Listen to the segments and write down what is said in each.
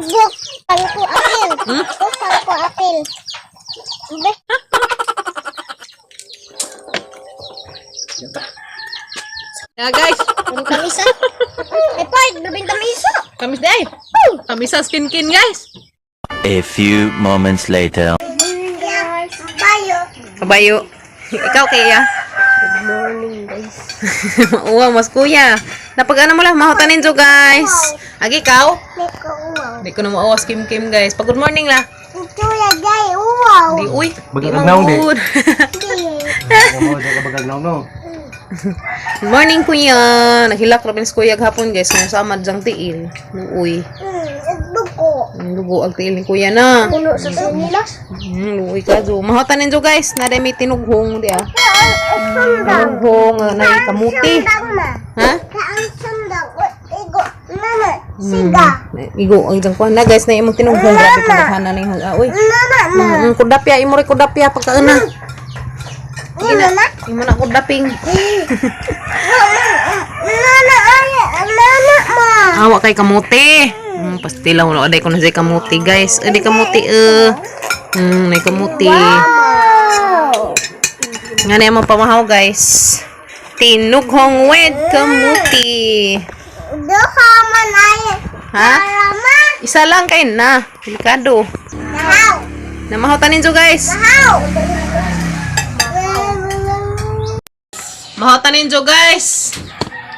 Buk, pangko apil. Buk, pangko apil. Be, Yeah, guys. ang tamisa. Eh, pa, grabing tamisa. Kamis day. Kamisa skin kin, guys. A few moments later. Guys, bayo. Kabayo. Ikaw kaya. Good morning, guys. Uwa, mas kuya. Napag-ano mo lang, mahutanin jo, guys. Agi ikaw? May ko uwaw. Hindi ko na mauwas kim kim, guys. Pag good morning la. Ito ya, jay, uwaw. Di uy. Di Bagagnaw, di. manggod. Di. Mo di ka bagagnaw no. Good morning, kuya. Naghilak ra si kuya gahapon, guys. Kung sa amad jang tiil. Luoy. Dugo. Ang dugo ang tiil ni kuya na. Puno sa sinilas. Luoy ka jo. Mahutanin jo, guys. Na may tinughong di ah. Sundang. Tinughong na kamuti. Sundang na. Ha? Kaang sundang. Igo. Nana. Siga. Igo ang jang kuan na, guys, na imong tinughong grabe kadaghana na yung uy. Nana na. Kudapya imo ri kudapya pagkauna. Nana na. Imo na kudaping. Nana ay. Nana ma. Awa kay kamuti. Pastila wala aday ko na say kamuti, guys. Aday kamuti eh. Nay kamuti. Wow. Nga na imong pamahaw, guys. Tinughong with kamuti. Duha man ay. Ha? Rama. Isa lang kay na. Delikado. Nahaw. Namahotanin jo, guys. Nahaw. Mahotanin jo, guys.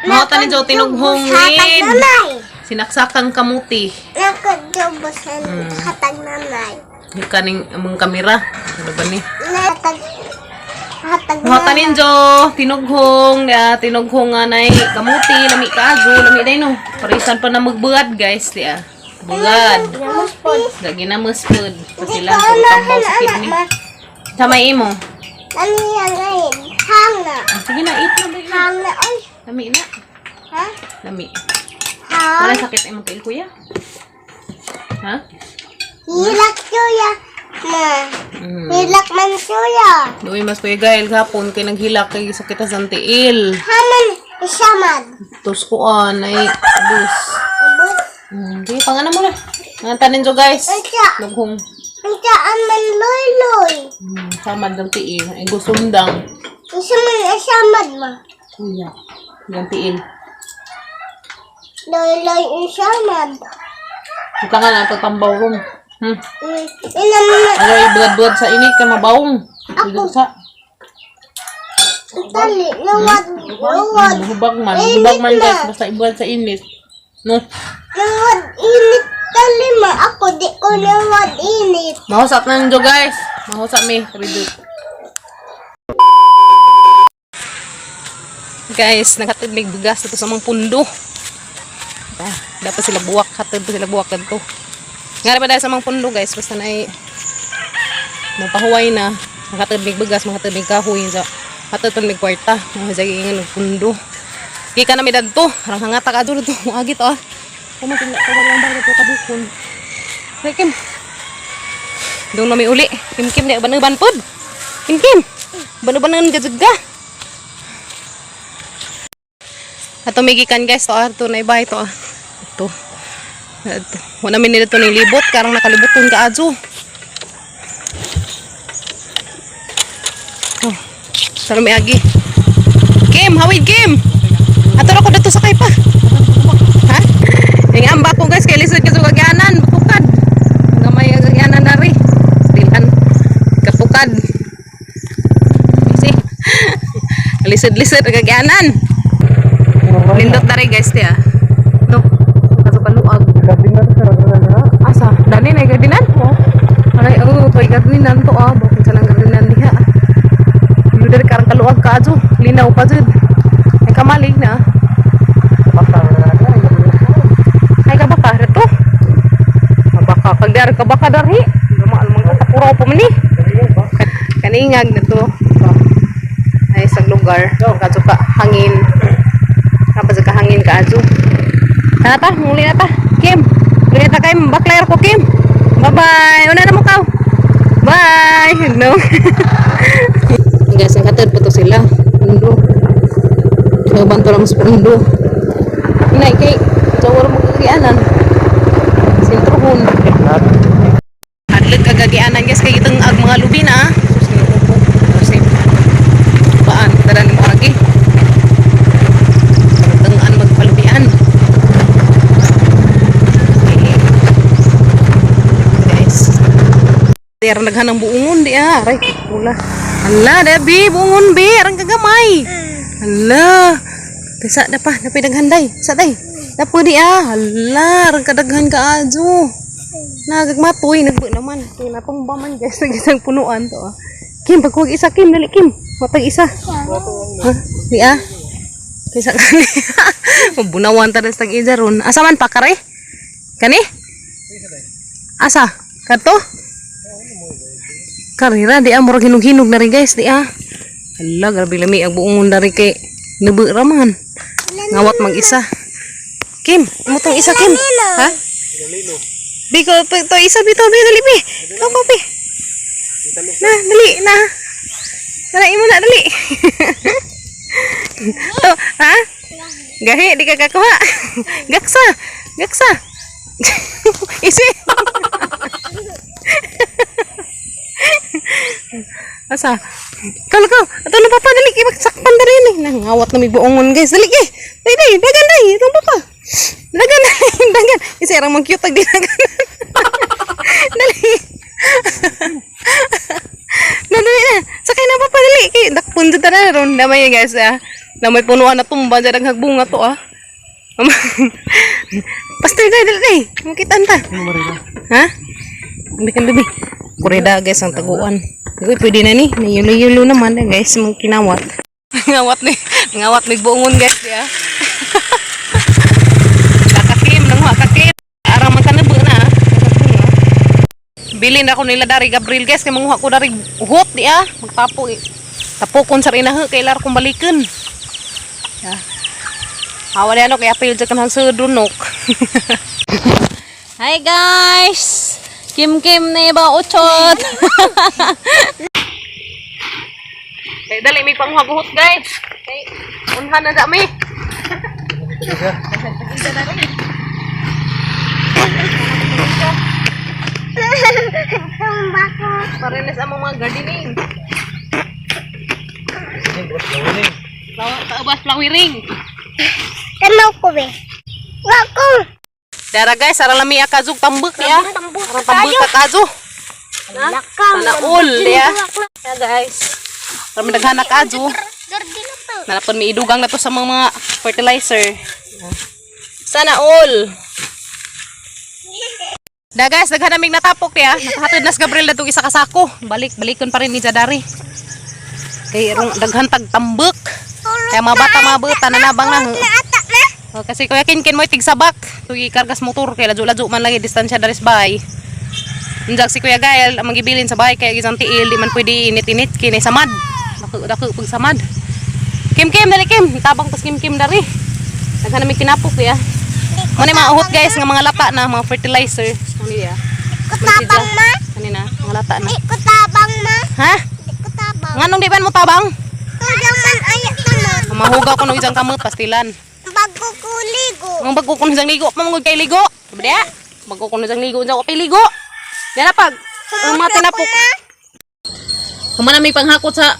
Mahotanin jo tinughong Hatag with nanay. sinaksakang kamuti. Nakajubusan hatag nanay. Yung kaning among kamera. Ano ba ni? Hatag hatag Mahotanin jo tinughong ya tinughong nga nay kamuti lami kaajo lami day no. Parisan pa na magbuad, guys, di ah. Buad. Gagi na muspod. Pasilan ko tambaw sa kidney. Sa may imo. Ano yan ngayon? Hanga. Ah, sige na, eat na ba? Hanga. Ay. Lami na. Ha? Lami. Ha? Wala sakit imong tiil, kuya? Ha? Hilak suya. Na. Hilak man suya. Doy mas kuya Gael gahapon kay naghilak kay sakit sa tiil. Haman. Isamad. Tos kuan ay bus. Ubus. Sige, pangana mo na. Mga tanin jo, guys. Unsa. Lughong. Unsa man loy-loy. Samad ng tiil. Ay gusundang. Isa man isamad ma. Kuya. Yung tiil. Loy-loy isamad. Ika nga na pagtambaw ron. Ina mo na. Ano ay buad-buad sa init ka mabawong. Ako. Sa Dali. Luwad. Luwad. Hubag man. Hubag man, guys. Basta ibuad sa init. No. Luwad init. Dali ma. Ako di ko luwad init. Mahusap na ninyo, guys. Mahusap mi. Redo. Guys, naghatid mig bigas dito sa mga pundo. Ah, dapat sila buwak. Hatid pa sila buwak dito. Nga pa dahil sa mga pundo, guys. Basta na ay mapahuway na. Makatid mig bigas, makatid mig kahoy. So, hatid pa mig kwarta. Mga jagi nga nagpundo. Di ka na mi dadto. Harang hangata ka dito. Agi to ah. Kumatingla ka lang ba ito kabukon. Hey, Kim. Doon na may uli. Kim Kim di ban pod. Kim Kim. Ban-banan gajaga. Ato may gikan, guys to ah, to na iba ito ah. Ito. Ito. Wala mi nila to ning libot karang nakalibuton ka adyo. Oh. Tara may agi. Kim, hawid Kim. Ato ra ko dito sakay pa. Ha? Ning amba ko, guys, kay lisod ka sa kagyanan, bukad. Gamay ang kagyanan dari. Stilan. Kapukad. Easy. Lisod-lisod ang kagyanan. Lindot dari, guys, ti ah. No. Kasukaluag. Asa? Dani na gardinan? Aray, oh, kay gardinan to ah. Bakit sa lang gardinan diha? Luder karang kaluag ka adyo. Linaw pa jud. Ay kamalig na. Ay kabaka reto. Kabaka pag dar kabaka darhi. Luma man ka puro pa man ni. Kaningag na to. Ay sa lugar. Kadto ka hangin. Kapag sa kahangin ka adyo. Tara ta, muli na ta. Kim, muli na ta kay bakler ko, Kim. Bye-bye. Una na mo ka. Bye. No. Guys, ang katad pa to sila. Pundo. Kauban to lang sa pundo. Inay kay jawar mo kagianan. Sentro hun. Daghan ang buongon di ah. Aray, pula. Hala, dabi, buongon bi, arang kagamay. Hala. Tesa na pa, napay daghan day. Sa day. Dapo di ah. Hala, arang kadaghan ka adyo. Nagagmatoy, nagbu naman. Kaya natumba man guys, nag isang punuan to ah. Kim, pagkuwag isa, Kim, dali Kim. Matag isa. Ha? Di ah. Kaysa kani. Mabunawan ta sa tag-ija ron. Asa man pa kare? Kani? Asa? Kato? Karira di ah murag hinog-hinog na rin guys di ah. Hala, grabe lami ang buong dari kay nubo ra man. Ngawat mag-isa. Kim, imo tong isa Kim. Ha? Biko to isa bito bi dali bi. Ko ko bi. Na, dali na. Dali imo na dali. To, ha? Gahi, di ka kakuha. Gaksa. Gaksa. Isi. Asa? Kalo ko. Ato na papa dali kay magsakpan na rin eh. Nangawat na may buongon guys. Dali kay. Dali dali, dagan dai. Itong papa. Dagan dali, dagan. Isi arang mang cute tag dinagan. Dali. Na dali na. Sakay na papa dali kay dakpon jud na ron. Damay guys ah. Na may punuan na tumba dyan ang hagbunga to ah. Pastor dali dali dali. Makitaan ta. Ha? Hindi kan bibi. Kurida guys ang taguan. Uy, pwede na ni. Nayulo-yulo naman eh, guys, mong kinawat. Ngawat ni, ngawat ni buongon guys ya. Kakakim nang kakim. Arang man kanabo na. Ah. Bilin ako nila dari Gabriel guys kay manguha ko dari uhot di ah. Magtapo eh. Tapokon sa rinahe kay lar kong balikan. Ya. Hawa na ano kay apil dyan kanang sa dunok. Hi guys! Kim Kim na iba uchot! Kay dali may panghaguhot guys. Kay unhan na dami. Tumba ko. Parenes ang mga gardening. Taabas flowering. Tanaw ko be. Wa ko. Dara guys, ara lami akazug tambek ya. Tambuk Arang tambek kakazo. Lakam. Sana all ya. Ya guys. Rami daghan na kazo. Gardi na to. Nalapon may idugang na to sa mga fertilizer. Sana all. Da guys, daghan naming natapok ya. Nakahatod nas Gabriel na isa ka sako. Balik, balikon pa rin ni Jadari. Kay rong daghan tag tambek. Kaya mga bata mga bata nanabang na. Na ata na. Oh, kasi kuya Kinkin mo tigsabak. Tugi kargas motor kay ladyo-ladyo man lagi distansya daris bahay. Unjag si Kuya Gael ang magibilin sa bahay kay isang tiil di man pwede init-init kini samad. Dako dako pag samad. Kim Kim dali Kim, tabang tas Kim Kim dari. Daghan nami tinapok ya. Mo ni mga uhot guys nga mga lata na mga fertilizer. Ano ya? Kutabang ma. Kanina mga lata na. Di kutabang ma. Ha? Di kutabang. Nganong di ba mo tabang? Kulang man ayak tama. Mahugaw ko nung isang kamot pastilan. Bago ko ligo. Ang bago ko nung ligo, mamungod kay ligo. Sabi niya, bago ko nung ligo, unsa ko kay ligo. Yan na pag, ang mga tinapok. Kumana may panghakot sa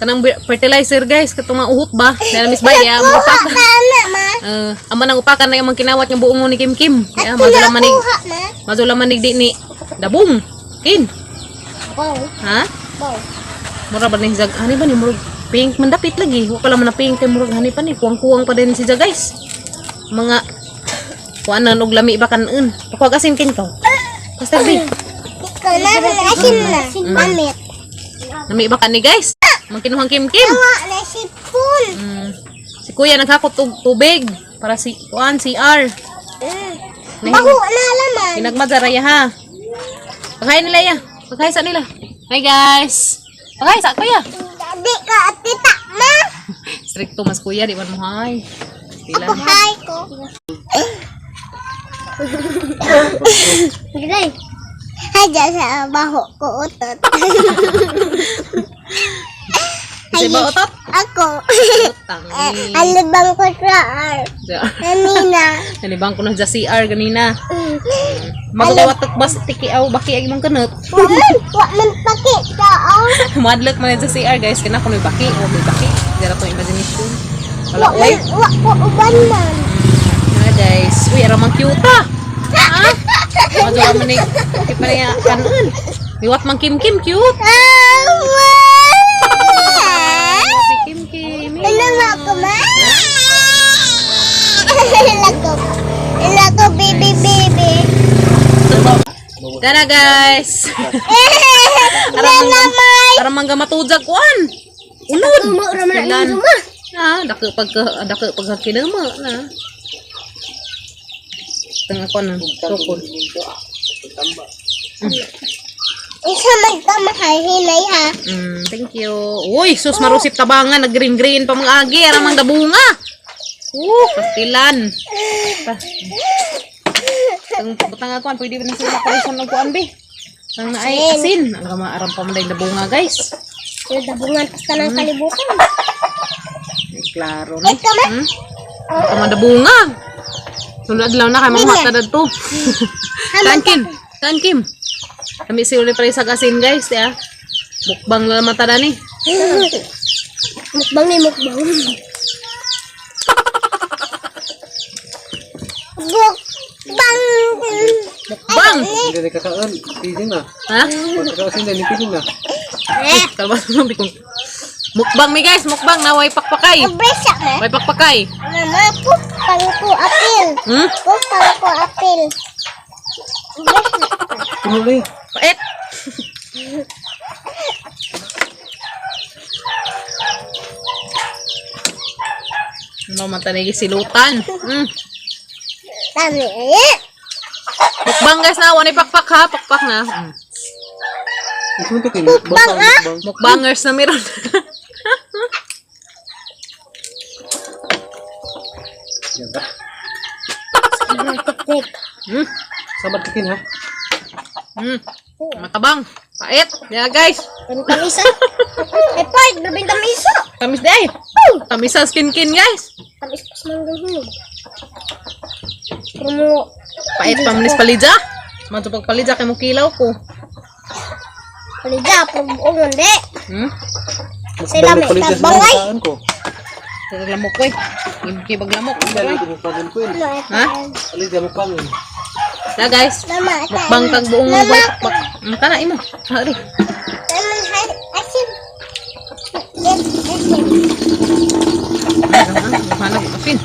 kanang fertilizer guys, katong mga uhot ba? Yan na miss bay, ya, mga Kuha ka na ma. Ama nang upakan na yung mga kinawat yung buong ni Kim Kim. Ya, madula manig, Kuha na. madula manig di ni dabong. Kin, Bow. ha? Bow. Mura ba ni jag? Hani ba ni murag pink mandapit lagi. Wa pala man na pink kay murag hani pa ni kuwang-kuwang pa din si jag guys. Mga kuan na og lami ba kanon. Pakuag asin kin ko. Pastor B. Di ko na asin na. Amit. Lami ba kani guys? Magkinuhang Kim Kim. Kuha na sipon. Si kuya naghakot og tubig para si kuan CR. Bago na laman. Pinagmadaraya ha. Paghay nila ya. Paghay sa nila. Hi guys. Paghay sa kuya. Di ka tita ma. Stricto mas kuya di man mo hay. Pila. Ako hi ko. Hi dyan sa baho ko utot. Kasi ba utot? Ako. Utang. Alibang ko sa R. Kanina. Nalibang ko na sa CR ganina. Magawat at bas tiki aw baki ay imong kanot. Waman, waman pakita oh. Madlok man sa CR guys kana kuno baki o may baki. Dira to imagination. Wala Waman, oy. wa ko uban man. Na guys. Uy, ara man cute ah. Ha? Madula man ni kit man niya kanon. Liwat mang Kim Kim cute. Ah, Si Kim Kim. Ano ba ako, ma? Lako. Lako, baby, baby. Tara, guys. Nana, may. Para mangga matujag kuan. Unod. Tumo raman ang Ilan? luma. Ah, dako pagka dako pagka kinama na. Tanga ko na tukol. Isa magkamahal, hinay ha. Thank you. Uy, sus marusip tabangan, nag green green pa mga agi, ara mang dabunga. Pastilan. Pa. Ang butang ako, pwede ba na sila parison ng kuan be? Ang naay asin. Ang kamaaram pa man dabunga, guys. Yung dabungan pa sa ng kalibutan. Ay, klaro na. Ay, kama. Tama dabunga. Sunod adlaw na kay mga ta dadto. Kan Kim, kan Kim. Kami si uli pre sa asin, guys, ya. Mukbang na naman tada ni. Mukbang ni mukbang. Mukbang. Mukbang. Hindi na kakaon. Piling na. Ha? Pagkakaon hindi ni piling na. Eh, kalma naman kung mukbang mi, guys, mukbang na way pakpakay. Ubrisa ka. Way pakpakay. Mama, pupang ko apil. Pupang ko apil. Tumuli. Pait. Ano man tanay silutan. Tami. Mukbang, guys, na wala pakpak ha, pakpak na. Ito mo kin. Mukbang ah. Mukbangers na meron. Yan ba? Tik. Samad ka kin ha. Matabang. Pait. Yeah, guys. Tamisa. Ay, pait. Grabing tamisa. Tamis di ay. Tamis sa skin kin, guys. Tamis pas manggang hulog. Pero mo, Pait pa manis palidja. Madto pagpalidja kay mo kilaw ko. palida, pero buong hindi. Sila may Mukbang tabang ay. ko. Lamok ko eh. Kibag lamok. Dali ko mukbang ko. Ano, Ha? Ali di mukbang. Na, guys. Mama, Mukbang tag buong Mama, way pakpak. Kana imo. Hari. Mama, asin. Asin. Hanap asin.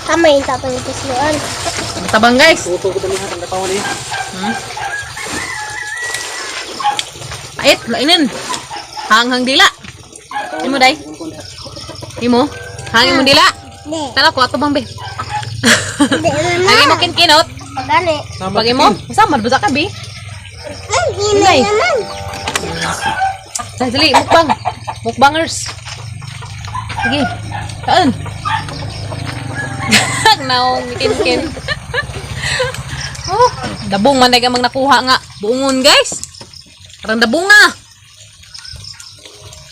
Tama yung tapang ito sinuan. Matabang, guys. Tuto ko tani ha ang katawan eh. Pait, lainin. Hanghang dila. Imo day. Imo. Hangin mo dila. Hindi. Tala ko ato bang be. Hindi, mama. Hangin mo kinkinot. Pagani. Samad Pag imo, sama ba ka be? Ay, hinay Hinay. naman. Dali, mukbang. Mukbangers. Sige. Kaan. Naong kinkin. Oh, dabong man ka mang nakuha nga. Buongon, guys. Parang dabong nga.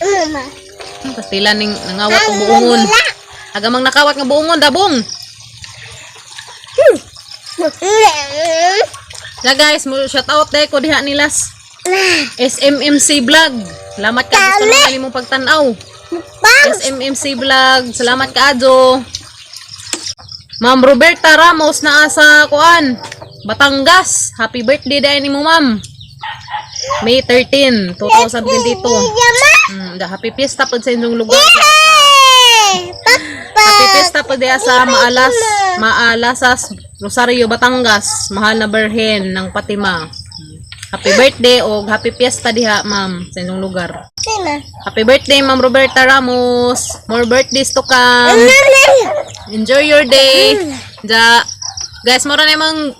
Mama. Pastila ning nangawat og buongon. Aga mang nakawat nga buongon dabong. Ya, guys, mo shout out day ko diha nilas. SMMC Vlog. Salamat ka gusto naman nimong pagtan-aw. Mukbang. SMMC Vlog. Salamat ka adyo. Ma'am Roberta Ramos naa sa kuan, Batangas. Happy birthday dahil nimo, ma'am. May 13, 2022. Yama. Da, happy fiesta pod sa inyong lugar. Yay! Papa. Happy fiesta pod diha sa Maalas, Maalasas, Rosario, Batangas. Mahal na Berhen ng Fatima. Happy birthday o happy fiesta diha, ma'am, sa inyong lugar. Sina? Happy birthday, Ma'am Roberta Ramos. More birthdays to come. Enjoy your day. Ja, guys, mora na imong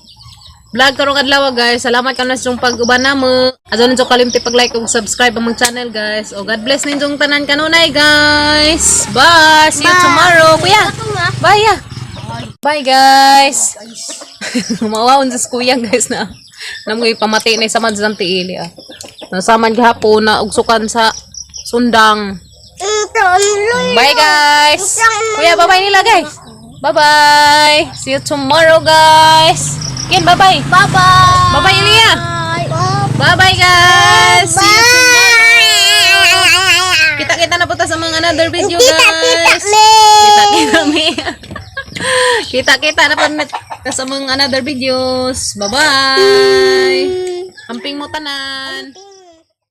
vlog karong adlaw, guys. Salamat kamo sa inyong pag-uban namo. Adto ninyo kalimti pag-like ug subscribe among channel, guys. O God bless ninyong tanan kanunay, guys. Bye. See you tomorrow, kuya. Bye ya. Bye, guys. Mawaon sa kuya, guys, na. Namoy pamati na samad sa tiili ah. Nasaman gihapon na ugsukan sa sundang. Ito, ang Bye, guys. Kuya, bye-bye nila, guys. Bye-bye. See you tomorrow, guys. Ken, bye-bye. Bye-bye. Bye-bye, Elia. Bye-bye, guys. See you tomorrow. Kita-kita na po ta sa mga another video, Kita, kita, guys. me. Kita-kita, me. Kita-kita na po. Sa mga another videos. Bye-bye! Amping mo tanan!